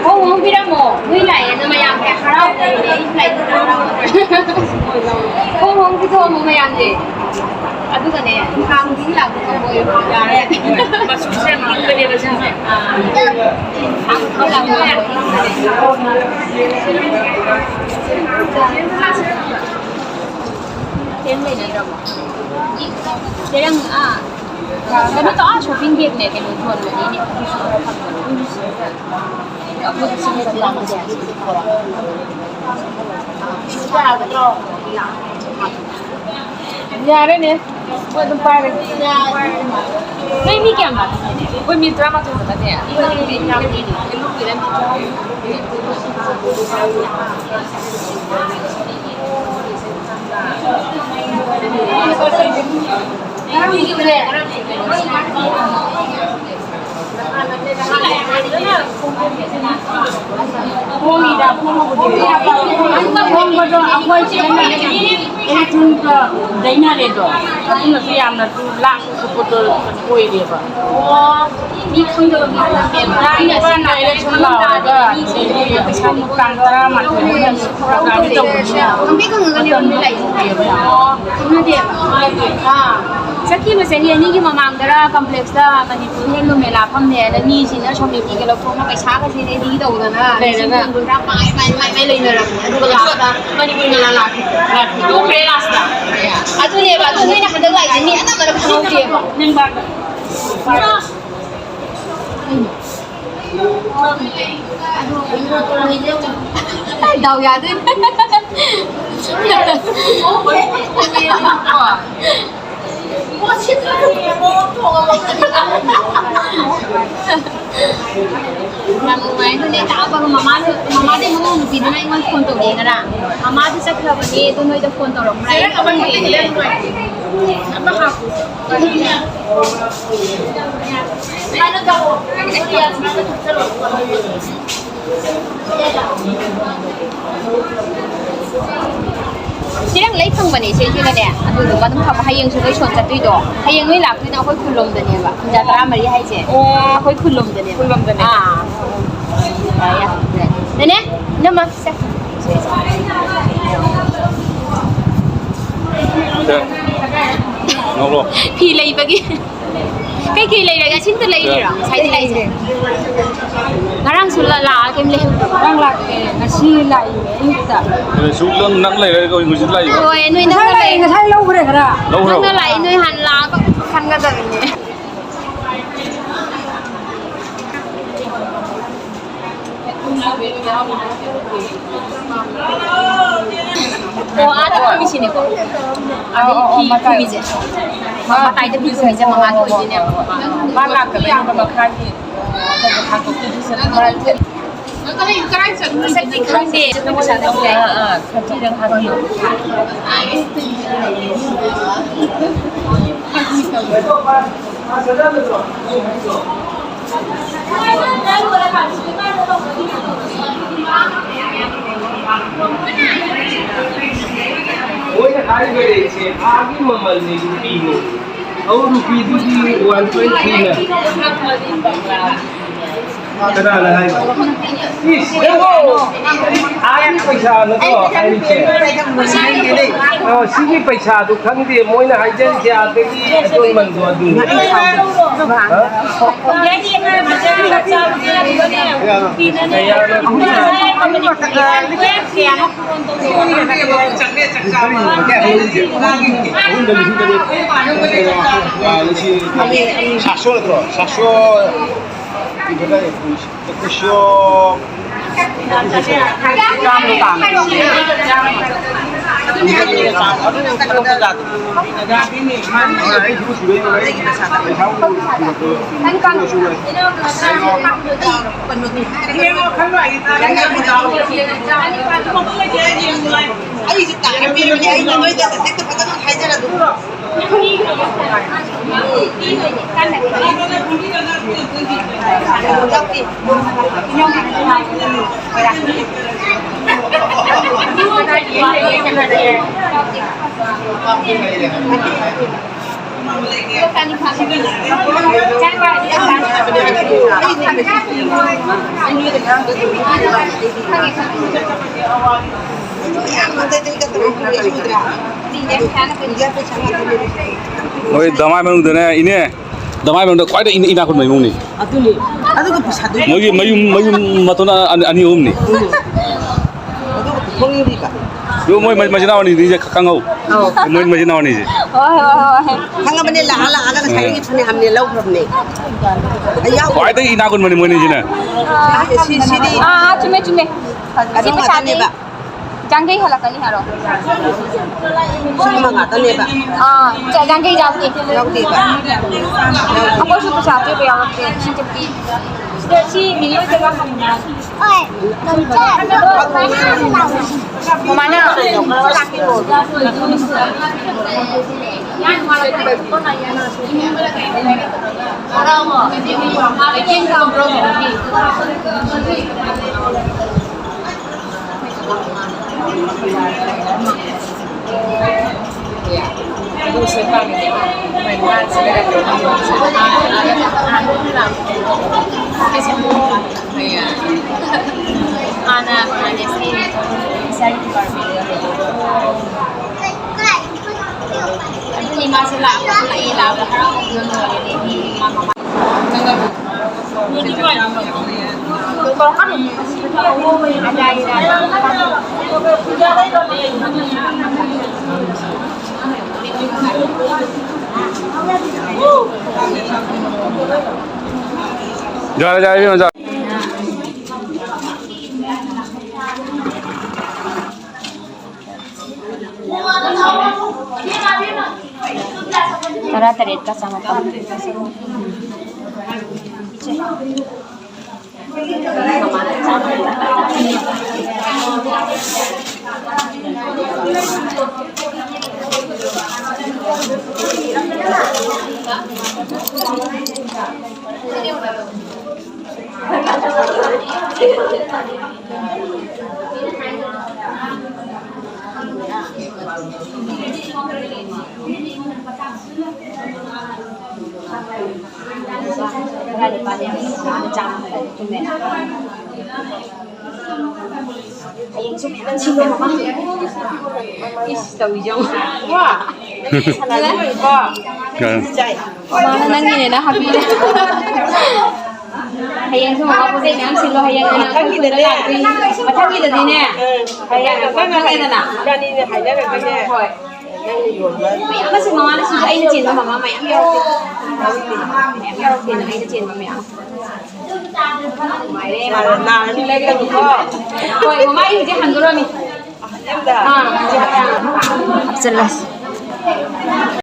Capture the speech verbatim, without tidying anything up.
ꯍꯣꯡ ꯍꯣꯡ ꯄꯤꯔꯝꯃꯣ꯫ ꯅꯣꯏ ꯂꯥꯛꯑꯦꯅ ꯃꯌꯥꯝꯁꯦ ꯍꯔꯥꯎꯕꯅꯦ꯫ ꯑꯩꯁꯨ ꯂꯥꯛꯏꯁꯦ ꯍꯔꯥꯎꯕꯅꯦ꯫ ꯍꯣꯡ ꯍꯣꯡ ꯄꯤꯊꯣꯛꯑꯝꯃꯣ ꯃꯌꯥꯝꯁꯦ꯫ ꯑꯗꯨꯒꯅꯦ, ꯀꯥꯡ ꯆꯤꯡ ꯂꯥꯛꯄ ꯉꯝꯃꯣꯏ꯫ ꯌꯥꯔꯦ꯫ ꯃꯆꯨꯁꯦ ꯌꯥꯝ ꯏꯪꯕꯅꯦꯕ ꯁꯤꯁꯦ꯫ ꯑꯥ꯫ ꯀꯥꯡ ꯆꯤꯡ ꯂꯥꯛꯄ ꯉꯝꯃꯣꯏ꯫ ꯀꯩꯝ ꯂꯩꯅꯗ꯭ꯔꯕꯣ? ꯆꯦꯔꯪ, ꯑꯥ, ꯀꯩꯅꯣ ꯇꯧ, ꯑꯥ, shopping bagꯅꯦ, ꯀꯩꯅꯣ ꯌꯣꯟꯕꯅꯤꯅꯦ꯫ ꯌꯥꯔꯦꯅꯦ, ꯃꯣꯏ ꯑꯗꯨꯝ ꯄꯥꯏꯔꯒꯦ꯫ ꯅꯣꯏ ꯃꯤ ꯀꯌꯥꯝ ꯂꯥꯛꯀꯦ? ꯑꯩꯈꯣꯏ ꯃꯤ ꯇꯔꯥꯃꯥꯊꯣꯏ ꯈꯛꯇꯅꯦ꯫ ꯍꯣꯡꯉꯤꯗ, ꯍꯣꯡꯕꯗꯣ ꯑꯩꯈꯣꯏ ꯆꯦꯅ ꯑꯦꯂꯦꯛꯇ꯭ꯔꯣꯅꯤꯛꯇ ꯂꯩꯅꯔꯦꯗꯣ, ꯑꯗꯨꯅꯁꯨ ꯌꯥꯝꯅꯁꯨ ꯂꯥꯞꯄꯁꯨ ꯄꯣꯠꯇꯣ ꯑꯣꯏꯔꯦꯕ꯫ ꯃꯤ ꯈꯪꯗꯕ ꯃꯤ ꯈꯪꯗꯦꯕ꯫ ꯏꯕꯥꯅ ꯏꯂꯦꯛꯁꯟ ꯂꯥꯎꯔꯒ ꯄꯩꯁꯥ ꯇꯥꯡ ꯇꯔꯥꯃꯥꯊꯣꯏ ꯄ꯭ꯔꯣꯒ꯭ꯔꯥꯝ ꯇꯧꯕꯅꯤꯅ ꯈꯪꯕꯤ ꯈꯪꯉꯒꯅꯦꯕ ꯃꯤ ꯂꯥꯛꯏꯁꯦ꯫ ꯈꯪꯅꯗꯦꯕ꯫ ꯑꯥ꯫ ꯆꯠꯈꯤꯕ ꯆꯍꯤ ꯑꯅꯤꯒꯤ ꯃꯃꯥꯡꯗꯔ ꯀꯝꯄ꯭ꯂꯦꯛꯁꯇ ꯃꯅꯤꯄꯨꯔ ꯍꯦꯟꯂꯨꯝ ꯃꯦꯂꯥ ꯐꯝꯅꯦꯅ ꯃꯤꯁꯤꯡꯅ ꯁꯣꯝꯗꯒꯤꯒ ꯂꯧꯊꯣꯛꯑꯒ ꯄꯩꯁꯥꯒꯁꯦ ꯔꯦꯗꯤ ꯇꯧꯗꯅ ꯂꯩꯔꯒ ꯂꯤꯁꯤꯡ ꯀꯨꯟ ꯀꯨꯟꯊ꯭ꯔꯥ ꯃꯥꯏ ꯃꯥꯏ ꯃꯥꯏ ꯃꯥꯏ ꯂꯩꯅꯔꯝꯃꯦ꯫ ꯑꯗꯨꯒ ꯂꯥꯁꯇ ꯃꯅꯤꯄꯨꯔ ꯃꯦꯂꯥ ꯂꯥꯛꯈꯤ꯫ ꯂꯥꯛꯈꯤ꯫ ꯇꯣꯛꯈ꯭ꯔꯦ ꯂꯥꯁꯇ꯫ ꯑꯗꯨꯅꯦꯕ꯫ ꯑꯗꯨ ꯅꯣꯏꯅ ꯍꯟꯗꯛ ꯂꯥꯛꯏꯁꯦ ꯃꯤ ꯑꯅꯝꯕꯅ ꯈꯪꯍꯧꯗꯦꯕ꯫ ꯗꯥꯎ ꯌꯥꯗꯣꯏꯅꯦ꯫ ꯌꯥꯝ ꯅꯨꯡꯉꯥꯏ꯫ ꯑꯗꯨꯅꯦ ꯇꯥꯕꯒ ꯃꯃꯥꯁꯨ, ꯃꯃꯥꯗꯩ ꯃꯅꯥꯎ ꯅꯨꯄꯤꯗꯨꯅ ꯑꯩꯉꯣꯟꯗ ꯐꯣꯟ ꯇꯧꯔꯛꯑꯦ ꯉꯔꯥꯡ꯫ ꯃꯃꯥꯗꯤ ꯆꯠꯈ꯭ꯔꯕꯅꯦ, ꯑꯗꯨ ꯅꯣꯏꯗ ꯐꯣꯟ ꯇꯧꯔꯛꯄ꯭ꯔꯥ? ꯑꯩꯅ ꯈꯪꯗꯦ꯫ ꯑꯃ ꯍꯥꯞꯄꯨ꯫ ꯁꯨꯃꯥꯏꯅ ꯇꯧꯑꯣ꯫ ꯁꯨꯃꯥꯏꯅ ꯊꯨꯞꯆꯜꯂꯣ꯫ ꯆꯦꯔꯪ ꯂꯩ ꯐꯪꯕꯅꯦ ꯁꯤꯁꯤꯒꯅꯦ꯫ ꯑꯗꯨꯗꯨꯒ ꯑꯗꯨꯝ ꯐꯕ꯫ ꯍꯌꯦꯡꯁꯨ ꯅꯣꯏ ꯁꯣꯟ ꯆꯠꯇꯣꯏꯗꯣ꯫ ꯍꯌꯦꯡ ꯅꯣꯏ ꯂꯥꯛꯇꯣꯏꯅ ꯑꯩꯈꯣꯏ ꯈꯨꯜꯂꯣꯝꯗꯅꯦꯕ꯫ ꯀꯨꯟꯖꯥ ꯇꯔꯥꯃꯔꯤ ꯍꯥꯏꯁꯦ꯫ ꯑꯣ꯫ ꯑꯩꯈꯣꯏ ꯈꯨꯜꯂꯣꯝꯗꯅꯦꯕ꯫ ꯈꯨꯜꯂꯣꯝꯗꯅꯦ꯫ ꯑꯥ꯫ ꯅꯦꯅꯦ, ꯏꯅꯝꯃ, ꯁꯦ꯫ ꯁꯦ, ꯉꯧꯔꯣ꯫ ꯐꯤ ꯂꯩꯕꯒꯤ꯫ ꯀꯩꯀꯩ ꯂꯩꯔꯒꯦ? ꯑꯁꯤꯝꯇ ꯂꯩꯔꯤꯔꯣ? ꯉꯁꯥꯏꯗꯤ ꯂꯩꯁꯦ꯫ ꯉꯔꯥꯡꯁꯨ ꯂꯥ-, ꯂꯥꯛꯑ ꯀꯩꯝ ꯂꯩꯍꯧꯗꯕ꯫ ꯉꯔꯥꯡ ꯂꯥꯛꯇꯦ, ꯉꯁꯤ ꯂꯥꯛꯏꯅꯦ ꯑꯌꯨꯛꯇ꯫ ꯑꯗꯨ ꯁꯨꯝ ꯅꯪ, ꯅꯪ ꯂꯩꯔꯒ ꯍꯧꯖꯤꯛ ꯂꯥꯛꯏꯕ? ꯍꯣꯏ, ꯅꯣꯏ ꯅꯪꯅ ꯉꯁꯥꯏ ꯂꯥꯛꯏ, ꯂꯩ-, ꯉꯁꯥꯏ ꯂꯧꯈ꯭ꯔꯦ ꯈꯔ꯫ ꯂꯧꯈ꯭ꯔꯕ? ꯅꯪꯅ ꯂꯥꯛꯏ, ꯅꯣꯏ ꯍꯥꯟꯅ ꯂꯥꯛꯑꯒ ꯈꯪꯒꯗꯕꯅꯦ꯫ ꯑꯣ, ꯑꯥꯗ ꯐꯝꯃꯤꯁꯤꯅꯦꯀꯣ꯫ ꯑꯗꯩ ꯑꯣ, ꯑꯣ, ꯐꯤ ꯃꯇꯥꯏ꯫ ꯈꯨꯝꯃꯤꯁꯦ꯫ ꯃꯥ ꯃꯇꯥꯏꯗ ꯐꯤ ꯈꯨꯝꯃꯤꯁꯦ ꯃꯉꯥ ꯊꯣꯛꯏꯁꯤꯅꯦ꯫ ꯃꯥ ꯂꯥꯛꯇꯕꯩꯅꯦꯕ ꯃꯈꯥꯒꯤ, ꯑ, ꯃꯈꯥ ꯊꯣꯛꯄꯤꯗꯨꯁꯨ ꯑꯗꯨꯝ ꯃꯔꯛ ꯃꯁꯛꯇꯤ ꯈꯪꯗꯦ꯫ ꯑꯥ, ꯑꯥ, ꯈꯪꯕꯤꯔ ꯍꯥꯏꯕꯤꯌꯨ꯫ ꯃꯣꯏꯅ ꯍꯥꯏꯔꯤꯕ ꯔꯦꯠꯁꯦ ꯑꯥꯒꯤ ꯃꯃꯜꯅꯤ, ꯔꯨꯄꯤꯅꯤ꯫ ꯑꯧ, ꯔꯨꯄꯤꯗꯨꯗꯤ ꯋꯥꯟ ꯄꯣꯏꯟ ꯊ꯭ꯔꯤꯅ꯫ ꯀꯅꯥꯅ ꯍꯥꯏꯕ? ꯏꯁ, ꯌꯦꯡꯉꯣ꯫ ꯑꯥꯒꯤ ꯄꯩꯁꯥ ꯅꯠꯇ꯭ꯔꯣ ꯍꯥꯏꯔꯤꯁꯦ? ꯑ, ꯁꯤꯒꯤ ꯄꯩꯁꯥꯗꯨ ꯈꯪꯗꯦ, ꯃꯣꯏꯅ ꯍꯥꯏꯖꯔꯤꯁꯦ ꯑꯥꯗꯒꯤ ꯑꯆꯣꯟꯃꯟꯗꯣ ꯑꯗꯨꯅꯤ꯫ ꯍꯥ? ꯁꯥꯁꯣ ꯅꯠꯇ꯭ꯔꯣ? ꯁꯥꯁꯣ꯫ ꯀꯨꯟꯊ꯭ꯔꯥ ꯅꯤꯐꯨ꯫ ꯆꯥꯝꯃꯗꯣ ꯇꯥꯡꯉꯦ꯫ ꯑꯗꯨ ꯈꯟꯗꯣꯛꯄ ꯌꯥꯗꯦ꯫ ꯑꯩꯁꯨ ꯇꯥꯛꯄꯤꯕꯅꯦ, ꯑꯩꯅ ꯅꯣꯏꯗ ꯍꯦꯛꯇ ꯐꯖꯅ ꯍꯥꯏꯖꯔꯗꯨꯕꯨ꯫ ꯃꯣꯏ ꯗꯃꯥꯏ ꯃꯅꯨꯡꯗꯅꯦ, ꯏꯅꯦ, ꯗꯃꯥꯏ ꯃꯅꯨꯡꯗ ꯈ꯭ꯋꯥꯏꯗꯒꯤ ꯏꯅꯥꯛ ꯈꯨꯟꯕ ꯏꯃꯨꯡꯅꯤ꯫ ꯑꯗꯨꯅꯤ꯫ ꯑꯗꯨꯒ ꯄꯩꯁꯥꯗꯨ ꯃꯣꯏꯒꯤ ꯃꯌꯨꯝ, ꯃꯌꯨꯝ ꯃꯇꯣꯟ ꯑꯅꯤ, ꯑꯅꯤ ꯑꯍꯨꯝꯅꯤ꯫ ꯎꯝ꯫ ꯑꯗꯨꯒ ꯄꯨꯊꯣꯛꯅꯤꯡꯉꯤꯕ꯫ ꯑꯗꯨ ꯃꯣꯏ ꯃꯆꯤꯟ ꯃꯅꯥꯎ ꯑꯅꯤꯁꯦ ꯈꯪꯍꯧ꯫ ꯑꯧ꯫ ꯃꯣꯏ ꯃꯆꯤꯟ ꯃꯅꯥꯎ ꯑꯅꯤꯁꯦ꯫ ꯍꯣꯏ, ꯍꯣꯏ, ꯍꯣꯏ꯫ ꯈꯪꯉꯕꯅꯦ, ꯂꯥꯛꯑ ꯂꯥꯛꯑꯒ ꯉꯁꯥꯏꯗꯒꯤ ꯐꯅꯌꯥꯝꯅꯦ ꯂꯧꯈ꯭ꯔꯕꯅꯦ꯫ ꯑꯩ ꯌꯥꯎꯗꯦ꯫ ꯈ꯭ꯋꯥꯏꯗꯒꯤ ꯏꯅꯥꯛ ꯈꯨꯟꯕꯅꯤ ꯃꯣꯏ ꯑꯅꯤꯁꯤꯅ꯫ ꯁꯤ, ꯁꯤꯗꯤ ꯑꯥ, ꯑꯥ, ꯆꯨꯝꯃꯦ, ꯆꯨꯝꯃꯦ꯫ ꯀꯩꯅꯣ ꯁꯤ ꯄꯩꯁꯥꯗꯤ ꯉꯥꯛꯇꯅꯦꯕ꯫ ꯌꯥꯡꯈꯩ ꯍꯜꯂꯛꯀꯅꯤ ꯍꯥꯏꯔꯣ? ꯁꯤꯒꯨꯝꯕ ꯉꯥꯛꯇꯅꯦꯕ꯫ ꯑꯥ, ꯌꯥꯡꯈꯩ ꯌꯥꯎꯗꯦ꯫ ꯌꯥꯎꯗꯦꯕ꯫ ꯑꯩꯈꯣꯏꯁꯨ ꯄꯩꯁꯥ ꯑꯆꯣꯏꯕ ꯌꯥꯎꯔꯛꯇꯦ꯫ ꯁꯤ ꯆꯠꯄꯤ꯫ ꯁꯤꯗ ꯁꯤ ꯃꯤꯑꯣꯏꯗꯕ ꯍꯪꯕ꯫ ꯃꯃꯥꯅ ꯍꯥꯟꯅ ꯍꯥꯟꯅ ꯁꯤ ꯏꯁꯥꯒꯤ ꯗꯤꯄꯥꯔꯠꯃꯦꯟꯗ ꯑꯗꯨꯅꯤ ꯃꯥꯁꯦ ꯂꯥꯛꯄ ꯂꯥꯛꯑꯦ ꯂꯥꯛꯄ ꯍꯔꯥꯎꯕꯗꯣ ꯂꯣꯏꯔꯦ꯫ ꯃꯥ ꯃꯃꯥ ꯆꯪꯉꯕꯣ? ꯌꯥꯔꯦ, ꯌꯥꯔꯦ, ꯏꯕꯦꯝꯃ, ꯌꯥꯔꯦ꯫ ꯇꯔꯥ ꯇꯔꯦꯠꯀ ꯆꯥꯃꯥꯄꯜ꯫ ꯍꯌꯦꯡꯁꯨ ꯃꯌꯥꯝ ꯁꯤꯜꯂꯣ ꯃꯃꯥ꯫ ꯏꯁ, ꯇꯧꯔꯤꯁꯦ ꯌꯦꯡꯉꯣ꯫ ꯋꯥ꯫ ꯁꯥꯟꯅꯔꯤꯕ꯫ ꯀꯩ? ꯃꯃꯥꯅ ꯅꯪꯒꯤꯅꯦꯅ ꯍꯥꯞꯄꯤꯔꯦ꯫ ꯍꯌꯦꯡꯁꯨ ꯃꯃꯥ ꯄꯣꯠ ꯆꯩ ꯃꯌꯥꯝ ꯁꯤꯜꯂꯣ꯫ ꯍꯌꯦꯡ ꯀꯅꯥ ꯃꯊꯪꯒꯤꯗꯗꯤ꯫ ꯂꯥꯛꯇꯣꯏꯅꯤ? ꯃꯊꯪꯒꯤꯗꯗꯤꯅꯦ꯫ ꯎꯝ꯫ ꯍꯌꯦꯡ ꯅꯪꯅ ꯈꯪꯉꯦꯗꯅ꯫ ꯏꯕꯥꯅꯤꯅ ꯍꯥꯏꯅꯔꯒꯅꯦ꯫ ꯍꯣꯏ꯫ ꯅꯪꯅ ꯌꯣꯟꯕ꯫ ꯃꯌꯥꯝ ꯑꯃꯁꯨ ꯃꯃꯥꯅ ꯁꯤꯁꯨ ꯑꯩꯅ ꯆꯦꯟꯕ ꯃꯃꯥ ꯃꯌꯥꯝ ꯌꯥꯎꯔꯛꯇꯦ꯫ ꯃꯌꯥꯝ ꯌꯥꯎꯔꯛꯇꯦꯅ ꯑꯩꯅ ꯆꯦꯟꯕ ꯃꯌꯥꯝ꯫ ꯅꯨꯡꯉꯥꯏꯔꯦ꯫ ꯅꯥꯔ ꯅꯥꯔ ꯂꯩꯒꯅꯨꯀꯣ꯫ ꯍꯣꯏ, ꯃꯃꯥ, ꯑꯩ ꯍꯧꯖꯤꯛ ꯍꯟꯗꯣꯔꯝꯃꯤ꯫ ꯌꯨꯝꯗ꯫ ꯑꯥ, ꯍꯧꯖꯤꯛ, ꯑꯥ꯫ ꯍꯥꯞꯆꯜꯂꯁꯤ꯫